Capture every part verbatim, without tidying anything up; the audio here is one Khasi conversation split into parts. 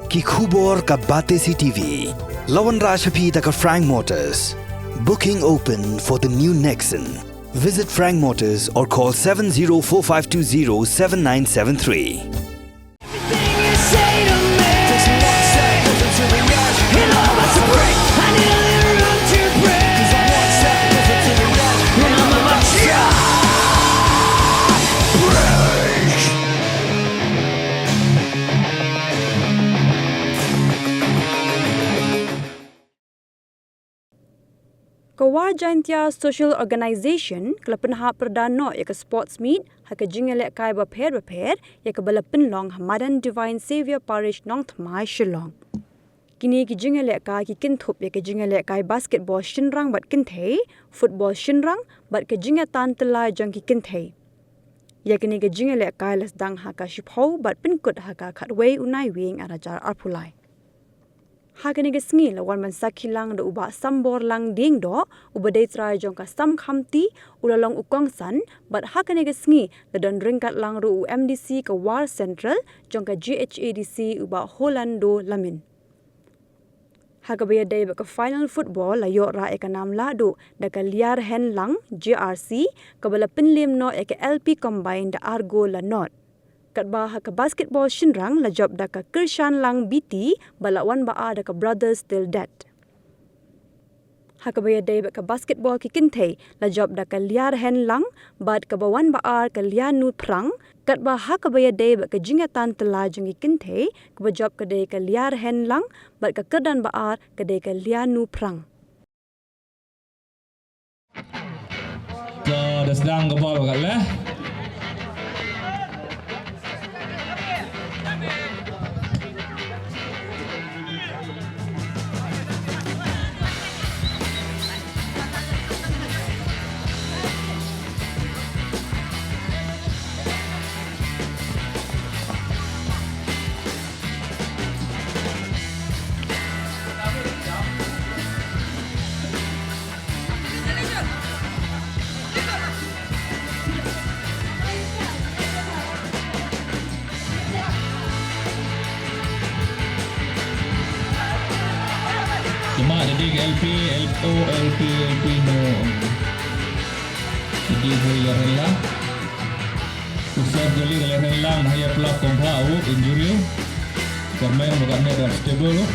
Ki khubor ka Batesi TV. La wanrah sha phi da ka Frank Motors. Booking open for the new Nexon. Visit Frank Motors or call seven zero four five two zero seven nine seven three. Ka War Jaintia Social Organization ka la pynhap pyrda noh ïa ka sports meet ha ka jingïalehkai bapher bapher ïa kaba la pynlong ha madan Divine Saviour Parish, Nongthymmai, Shillong. Kine ki jingïalehkai ki kynthup ïa ka jingïalehkai basketball shynrang bad kynthei, football shynrang bad ka jingïatan tyllai jong ki kynthei. Ïa kine ki jingïalehkai la sdang ha ka shiphew bad pynkut ha ka khatwei u Naiwieng arhajar arphew lai. Ha kane ka sngi la wan ban sakhi lang da u Bah Samborlang Diengdoh, uba dei trai jong ka Sdang Khamti, u la long u kongsan, bad ha kane ka sngi la don ryngkat lang ruh u MDC ka War Central jong ka JHADC, u Bah Holando Lamin. Ha kaba ïadei bad ka final football la ïoh rah ïa ka nam lahduh da ka Liarhenlang JRC, kaba la pynliem noh ïa ka LP Combined da ar gol la nod. Katba ha ka basketball shynrang la jop da ka Kyrshanlang BT bad la wan ba ar da ka Brothers Tildet. Ha kaba ïadei bad ka basketball ki kynthei la jop da ka Liarhenlang bad kaba wan ba ar ka Lianuphrang, katba ha kaba ïadei bad ka jingïatan tyllai jong ki kynthei, kaba jop ka dei ka Liarhenlang bad ka kyrdan ba ar ka dei ka Lianuphrang. Ka da sdang ka bol ka leh. Cuma jadi ke L P, L P, O, L P, L P, no. Jadi, boleh jalan lah. U Sir Jolly ka la reng lang ha ïa pla kong pha u injury u. Kyrmen ba katne dang stable u.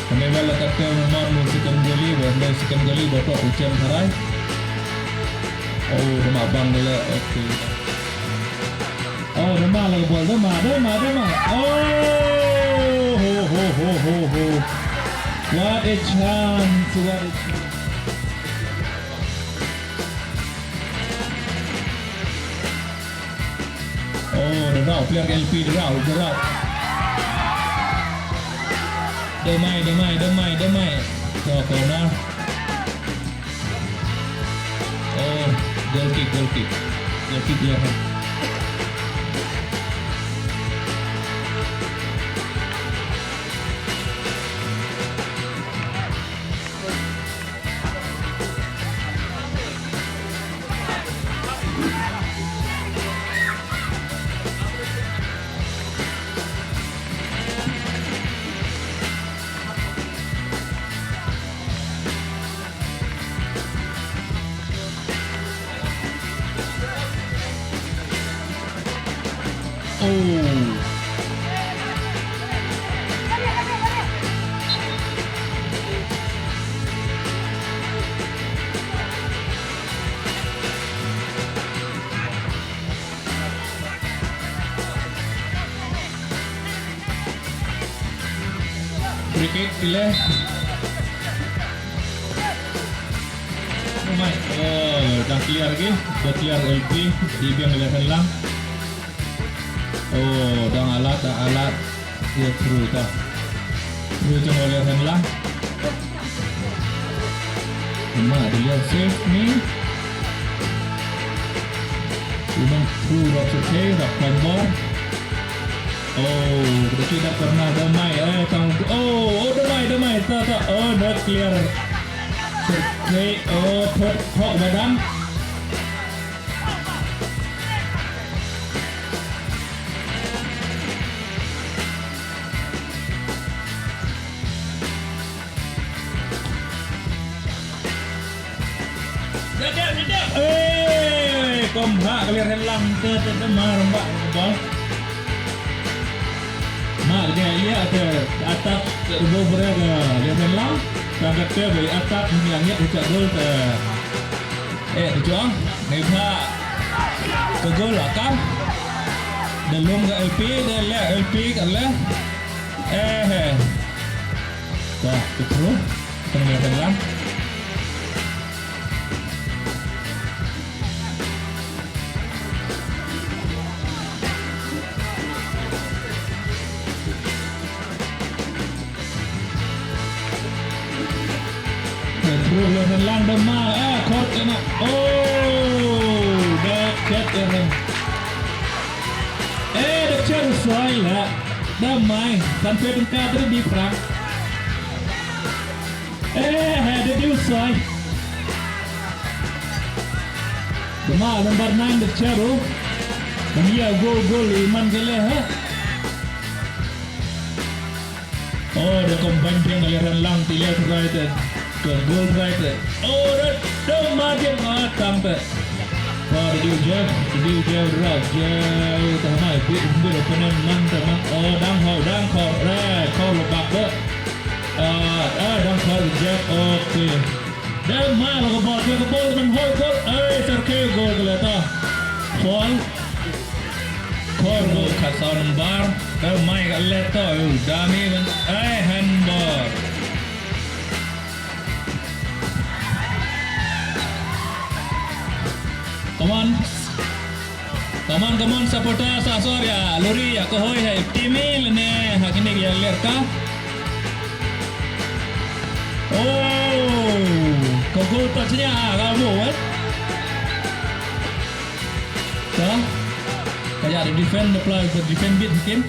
Kane ba la katte u mon u Second Jolly ba ne Second Jolly ba tok u Chen Tharai. Oh, dama bang dele, okay. Oh, dama la bol, dama, dama, dama. Oh, ho, ho, ho, ho, ho. What a chance, what a chance. Oh, da rau, player L P da rau, da rau. Damai, damai, damai, damai. To, corner. Oh, goal kick, goal kick. Goal kick, yeah. Oh. Free kick, pile. Oh my, oh, dang clear lagi, dah clear L P, di biang leh henlang. Oh, dang alat, dang alat. Ïa through ta. Through jong u Liarhenlang. Namar u Liar save ni. U nang through rap save, rap khlaiñ bor. Oh, da ki da pernah damai, eh, tang, oh, oh, damai, damai, ta, ta, oh, da clear. Save, oh, thok, thok ba dang. Eh, kom ha ka Liar Henlang te te te mar ba bol. Ma ka dia ia te atak te bo bre ka Liar Henlang. Tang ka te ba atak ni angit ucak gol te. Eh, te juang. Ni ba ka gol akar. Delum ka L P, de le L P ka le. Eh, eh. Dah, ke pro. Tengah tengah. Terus Liar Henlang, da ma, eh, kot kena. Oh, da chet ya kan. Eh, da chet u soi la. Da mai, san pe tengka tadi di prang. Eh, eh, da diu soi. Da ma, number nine da chet u. Dia gol, gol iman kele ha. Oh, da combine biang ka Liar Henlang ti le try te. Ka goal try te. Oh, da, da ma dia ma tang te. Ba, da diu Jeff, da diu Jeff, da Jeff, ta ma, bi, bi, opponent man, ta man. Oh, dang ho, dang ho, re, ho lo bak de. Ah, ah, dang ho, Jeff, okay. Da ma la ka bol, ka bol man hoi gol. Ai, Sergio gol ka leta. Foul. Kor gol kat saw number. Da mai ka leta. Da mi ban. Ai, handball. Come on. Come on, come on, supporter, sa sor ya, lori ya, ko hoi ya, timi lene, ha kini ya ler ka. Oh, ko gol ta chnya, ka mo, eh. Ka, ka ya defend, the player, the defend bit, team.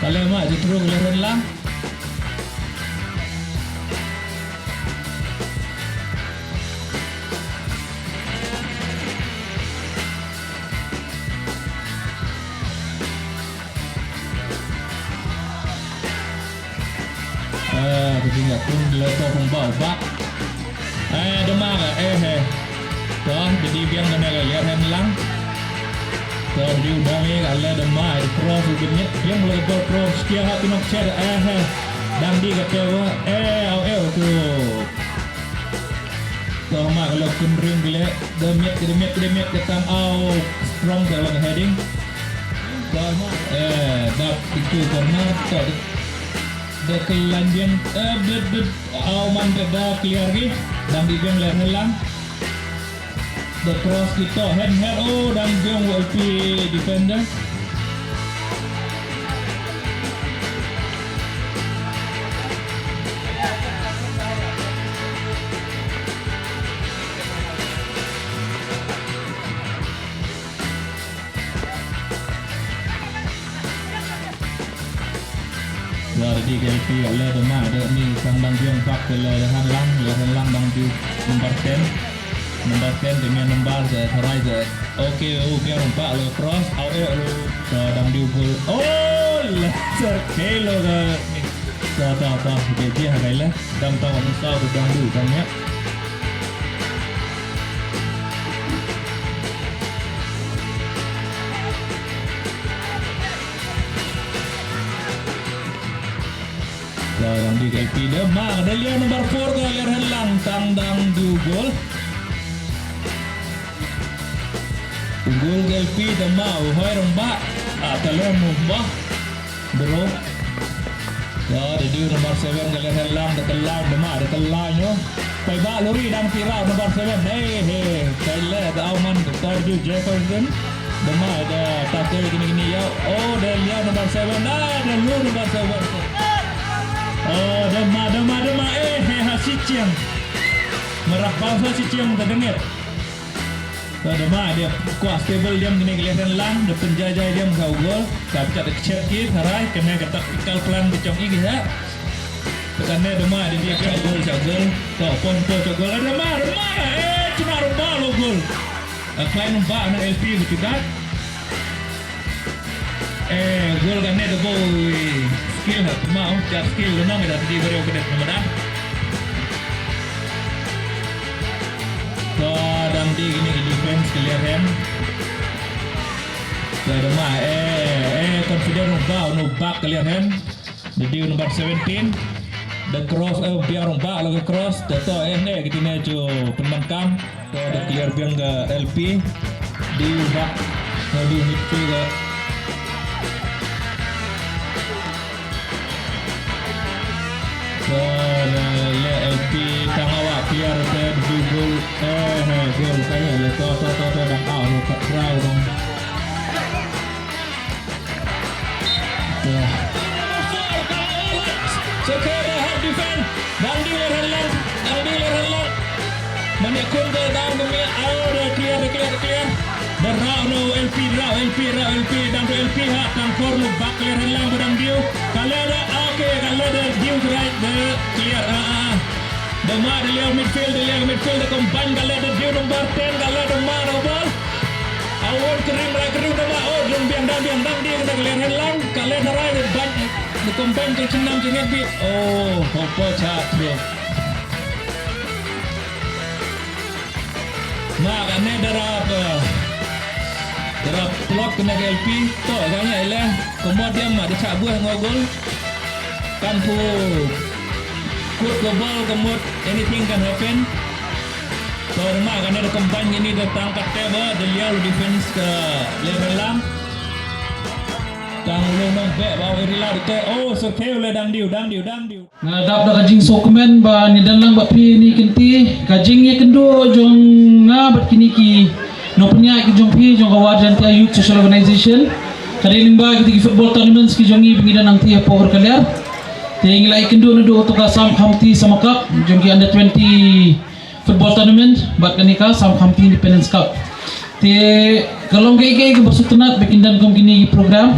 Kale ma, jutru, kale lang. Ah, ka jingïakhun la to hong bau bak. Eh, da ma ka, eh, eh. To, da dei biang kane ka Liar Henlang. To, da dei u dang ïa ka le da ma, eh, cross u bniat, biang la ka bol cross, kia ha ki nok chet, eh, eh. Dang dei ka te wa, eh, au, eh, tu. To ma ka lok kun ring bile, da miat, da miat, da miat, ka tang au strong ka long heading. To ma, eh, dap itu corner, to da, da kelanjang, eh, bit, bit, au man da, da clear gi, dang di biang Liar Henlang. Da cross ki to, head, head, oh, dang biang L P defender. Wa da di ka L P le da ma da ni tang dang biang bak le Liar Henlang, Liar Henlang dang di number ten. Number ten, te mia number, te tharai, te. Okay, u biang bak le cross, au e lu, te dang di u gol. Oh, le Sergio lo ka. Ta, ta, ta, ke ji ha kai le. Dang tang wa misa, te dang di, dang nya. Ka dang di ka L P da ma, da liang number four ka Liar Henlang tang dang du gol. U gol ka L P da ma, u hoi rong ba. Ah, ta lem u ba. Bro. Ya, da diu number seven ka Liar Henlang da ka line da ma, da ka line no. Pai ba lori dang tirau number seven. Hey, hey. Kai le da au man da diu Jefferson. Da ma da ta kai kini kini ya. Oh, da liau number seven. Ah, da lu number seven. Oh, da ma, da ma, da ma. Eh, hey, ha si chiang. Marap bau ha si chiang da dengit. Ka da ma dia kwah stable diam kine ka Liar Henlang, da pynjai jai diam ka u gol. Ka pynjah da kchet ki tharai kane ka tactical plan ka jong i ki ha. Ka kane da ma dia dia ka gol, ka gol. Ka pon po ka gol. Da ma, da ma. Eh, cuma da ma lo gol. Ka klai number na L P ka juga. Eh, gol kane da boi skill ha, ma, oh, jar skill lo nang da di bari ka det nama da. Dang die kine ki defense clear hand. Te dama eh eh confident u ba u no back clear hand. Dei u number seventeen. Da cross eh biang rong ba lo cross. Te to eh ne kine ju pynman kam. Te da clear biang ka L P. Dei u ba. Dei u midfield ka. Te da le L P tang awak clear te dei goal. Eh eh goal ka le to to to to dang out no ka crowd dong. Sir Kay hap defend. Dang die ler lang. Dang die ler lang. Mane kun de dang kami out de clear de clear de clear. De rau no L P rau L P rau L P dang de L P ha tang kor no back ler lang ba dang die. Kale de okay kale de die right de clear ah ah. De ma de liang midfield de liang midfield de combine kale de die number ten kale de ma no ball. Awon kering rai kering dama oh dang biang dang biang dang die kena keler lang kale tharai de ban de combine ke chenam chenget bi oh hopo cha trio. Ma kane darap darap plot kena ke L P to kane ele kemot dia ma de chak buah ngogol kan pu kut ke ball kemot anything can happen. Por ma kane da combine ini da tang kate ba da liau defense ka Lerelang. Tang ulong nong be ba iri la dite oh Sir Kay le dang diu dang diu dang diu. Nga dap da ka jingsngewkmen ba ni dang lang ba phi ni kynti ka jingïakynduh jong nga bad kine ki nongpynïaid ki jong phi jong ka War Jaintia Youth Social Organization. Ka dei lyngba kita ki football tournaments ki jong ngi ba ngi dang nangti hapoh Hur Kaliar. Te ngi la ïakynduh naduh to ka Sam Khamti Summer Cup jong ki under twenty football tournament bad kane ka Sam Khamti Independence Cup. Te ka long kaei kaei kaba sngewtynnat ba kin don kum kine ki program.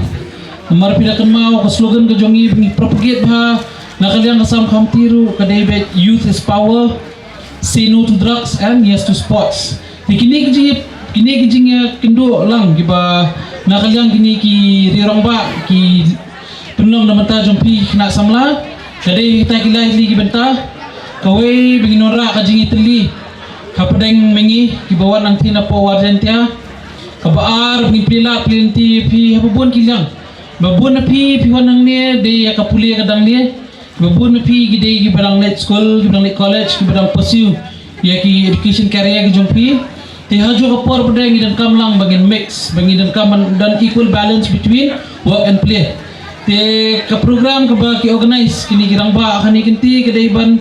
Namar phi da kynmaw ka slogan ka jong ngi ba ngi propagate bha na ka liang ka Sam Khamti ruh ka dei ba youth is power, say no to drugs and yes to sports. Te kine ki jing kine ki jingïakynduh lang kiba na ka liang kine ki riew rangbah ki pynlong na bynta jong phi ki khynnah samla. Ka dei kita ki lai tylli ki bynta. Kawei ba ngin wanrah ka jingïatylli hapdeng ma ngi kiba wan nangtei napoh War Jaintia. Kaba ar ba ngin plie lad plie lynti ïa phi haba bun ki liang. Ba bun na phi phi wan hangne dei ïa ka pule ka dang ne. Ba bun na phi ki dei kiba dang leit skul kiba dang leit college kiba dang pursue ïa ki education career ki jong phi. Te ha juh ka por ba dei ngi donkam lang ba ngin mix ba ngi donkam ban don equal balance between work and play. Te ka program kaba ki organize kine ki rangbah ha kane ka kynti ka dei ban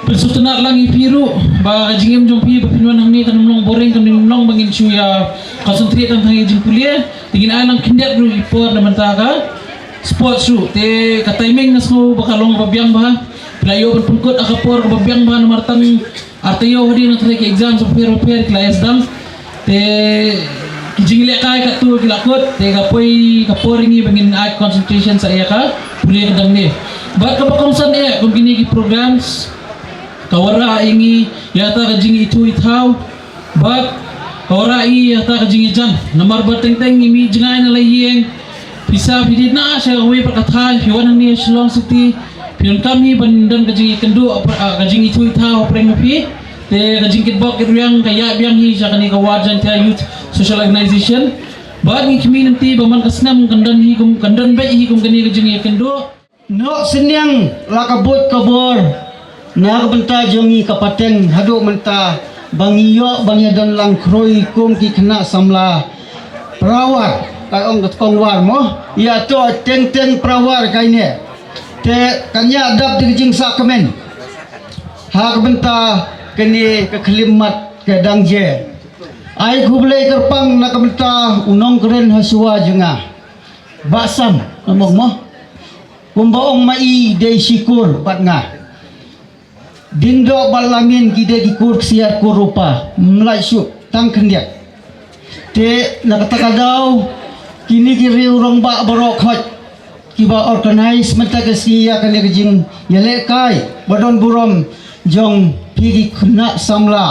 pynsngewtynnat lang ïa phi ruh ba ka jingim jong phi ba phin wan hangne kan ym long boring kan ym long ba ngin shu ïa concentrate tang tang ïa jingpule. Te ngin ai lang khyndiat ruh ïa por na bynta ka sports ruh. Te ka timing nga sngew ba ka long ba biang bha. Phi la ïoh ban pynkut ha ka por kaba biang bha namar tang ar taïew hadien na trai ki exam bapher bapher ki la ïa sdang. Te ki jinglehkai katto ki la kut te ka poi ka por ïa ngi ba ngin ai concentration sa ïa ka pule ka dang ne. Bad kaba kongsan eh kum kine ki programs ka wanrah ïa ngi ïa kata ka jingithuh ithaw. Bad ka wanrah ïa ngi ïa kata ka jingïajan namar ba teng teng ngi mih jngai na la ïing. Pisa phi dei na sha kawei pat ka thaiñ phi wan hangne Shillong City. Phi donkam hi ban don ka jingïakynduh ka jingithuh ithaw hapdeng ma phi. Te ka jingkitbok kitrwiang ka ïaid biang hi sha kane ka War Jaintia Youth Social Organization. Bad ngi khmih lynti ba man ka snem kan don hi kum kan don beit hi kum kane ka jingïakynduh. Noh synñiang la ka buit ka bor na ka bynta jong ngi ka pateng haduh mynta ba ngi ïoh ba ngi don lang khrui kum ki khynnah samla. Para war ka ong ka kong war mo ïa to teng teng para war kaine. Te kan ïa dap da ka jingsakmen ha ka bynta kane ka khlieh mat ka dang je. Ai khublei kyrpang na ka bynta u nongkren ha shuwa jong nga. Bah Sam, namong mo. Kumba ong ma i dei shikur bad nga. Ding doh bad lamin ki dei ki kur ksiar kur rupa. Mlai shuh tang khyndiat. Te na kata ka daw kini ki riew rangbah baroh khoit kiba organize mynta ka sngi ïa kane ka jingïalehkai ba don burom jong phi ki khynnah samla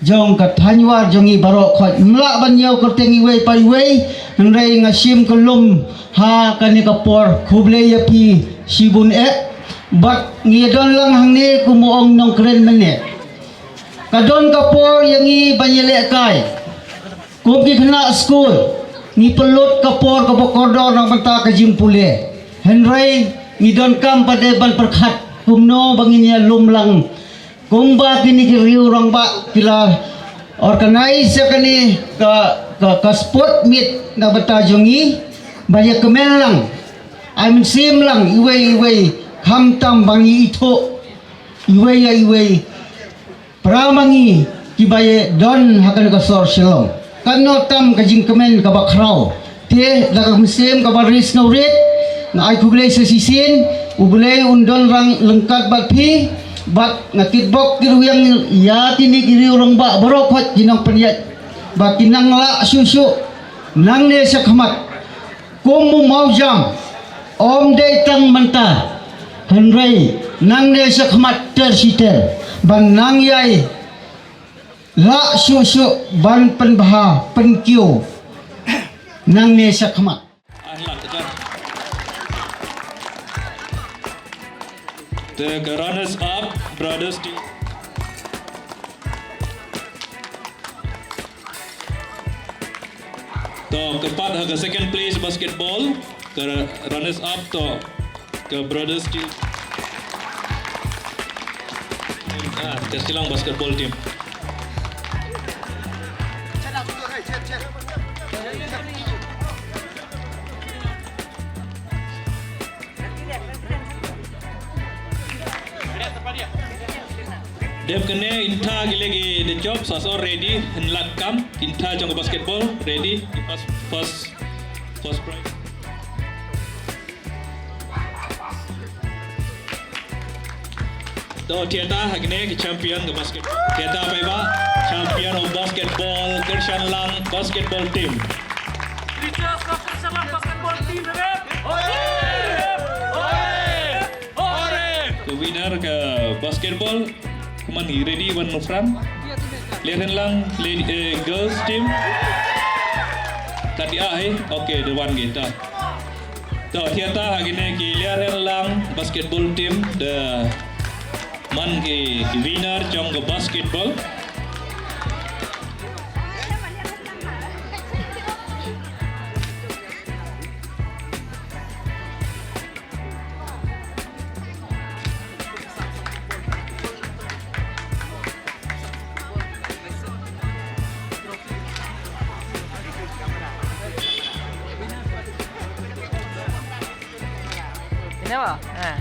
jong ka thaiñ War jong ngi baroh khoit. Mlah ban ïew kyrteng iwei pa iwei hynrei nga shim kyllum ha kane ka por. Khublei ïa phi shibun eh. Bad ngi don lang hangne kum u ong nongkren mynne. Ka don ka por ïa ngi ban ïalehkai. Kum ki khynnah skul, ngi pynlut ka por kaba kordor na ka bynta ka jingpule. Hynrei ngi donkam pat de ban pyrkhat kumno ba ngin ïalum lang. Kumba kine ki riew rangbah ki la organise ïa kane ka, ka, ka sport meet na ka bynta jong ngi, ban ïakmen lang, ai mynsiem lang iwei ïa iwei, khamtam ba ngi ithuh iwei ïa iwei. Para ma ngi kiba ïadon ha kane ka sor Shillong, kan noh tam ka jingkmen kaba khraw. Te da ka mynsiem kaba rit sngewrit, nga ai khublei sa shisien. U Blei un don ryngkat bad phi, bad nga kitbok kitrwiang ïa kine ki riew rangbah baroh khoit ki nongpynïaid ba kin nang lah shuh shuh nangne shakhmat. Kum u mawjam, ym dei tang mynta, hynrei nangne shakhmat ter shi ter, ban nang ïai lah shuh shuh ban pynbha pynkiew nangne shakhmat. Te ka runners up, brothers team. To, ka pat ha ka second place basketball, ka runners up to ka brothers team. Ah, ka Shillong basketball team. Dep kane, ynda ki leh ki dep jop, sa sor ready, hynlait kam, ynda jong ka basketball ready, first, first, first prize. To, thieta ha kine ki champion ka basketball. Thieta paidbah, champion of basketball, Kyrshan Lang basketball team. Teachers of Kyrshan Lang basketball team, eh? Hooray! Hooray! Hooray! Ka winner ka basketball, kumne ready wan u Fran. Liar Henlang, lady, eh, girls team. Tadi ah, eh? Okay, the one kita. To, thieta ha kine ki Liar Henlang basketball team, the man ki, ki winner jong ka basketball. Ini apa? Eh.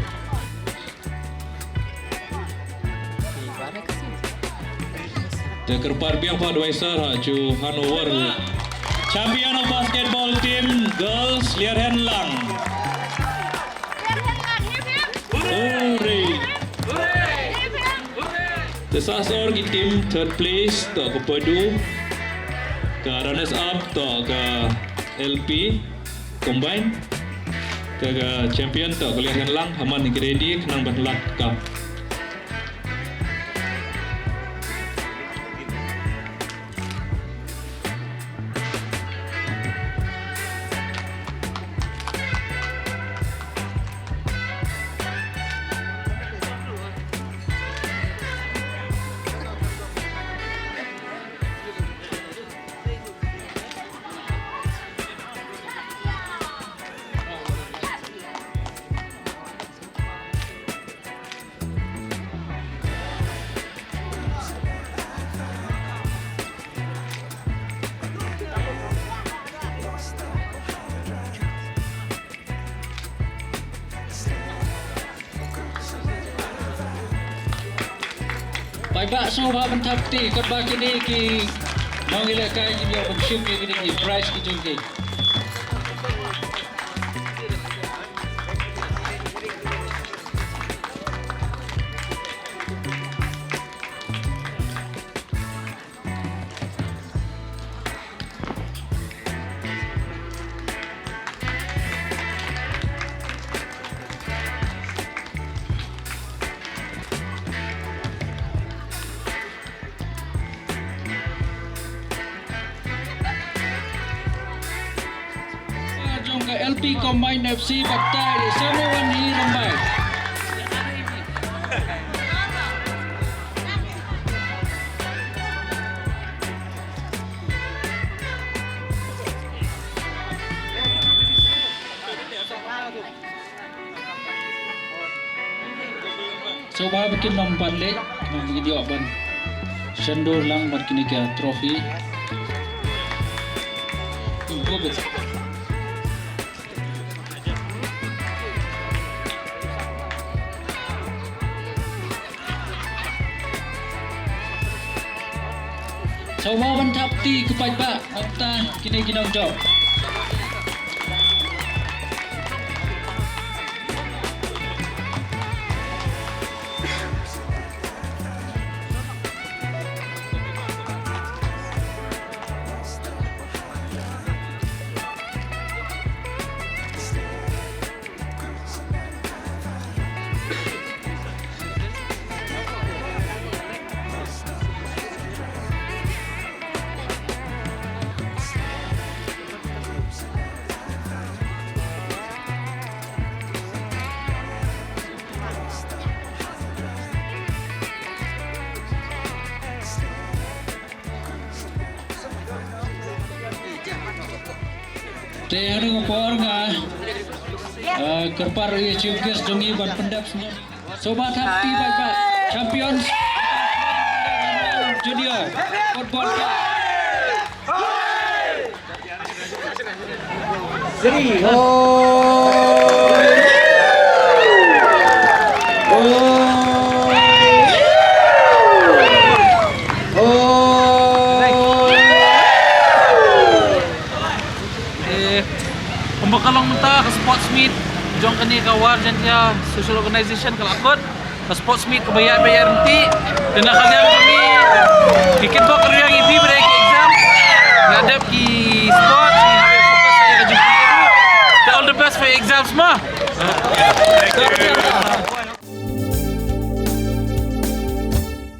Te kyrpad biang pa advisor ha ju handover. Champion of basketball team girls, Liar Henlang. Hooray! Te sa sor ki team third place to ka Padu, ka runners up to ka L P combine, te ka champion to ka Liar Henlang, ha man ki ready khnang ban lait kam. Paidbah sngewbha ban thap kti katba kine ki nongïalehkai kin ïoh ban shim ïa kine ki prize ki jong ki. Jong ka L P Combined F C, batai Samuel Wan Hi Rambai. Sngewbha ba kin ym pat leh, ngi dei ban shon dur lang bad kine ki trophy. Go bit. Sngewbha ban thap kti ki paidbah, nangta kine ki nongjop. Te ha kane ka por nga, eh, kyrpad ïa u chief guest jong ngi ban pyndep sngewbha. Sngewbha thap kti bad champions junior football club. Three. Oh. Oh. Oh. Eh, kumba ka long mynta ka sports meet jong kane ka War Jaintia Social Organization ka la kut. Ka sports meet kaba ïaid ba ïaid ryntih. Te na ka liang jong ngi, ngi kitbok ïa phi ba dei ki exam. Ngi la dep ki sports, ngi hap focus ïa ka jingpule ruh. Te all the best for your exams ma.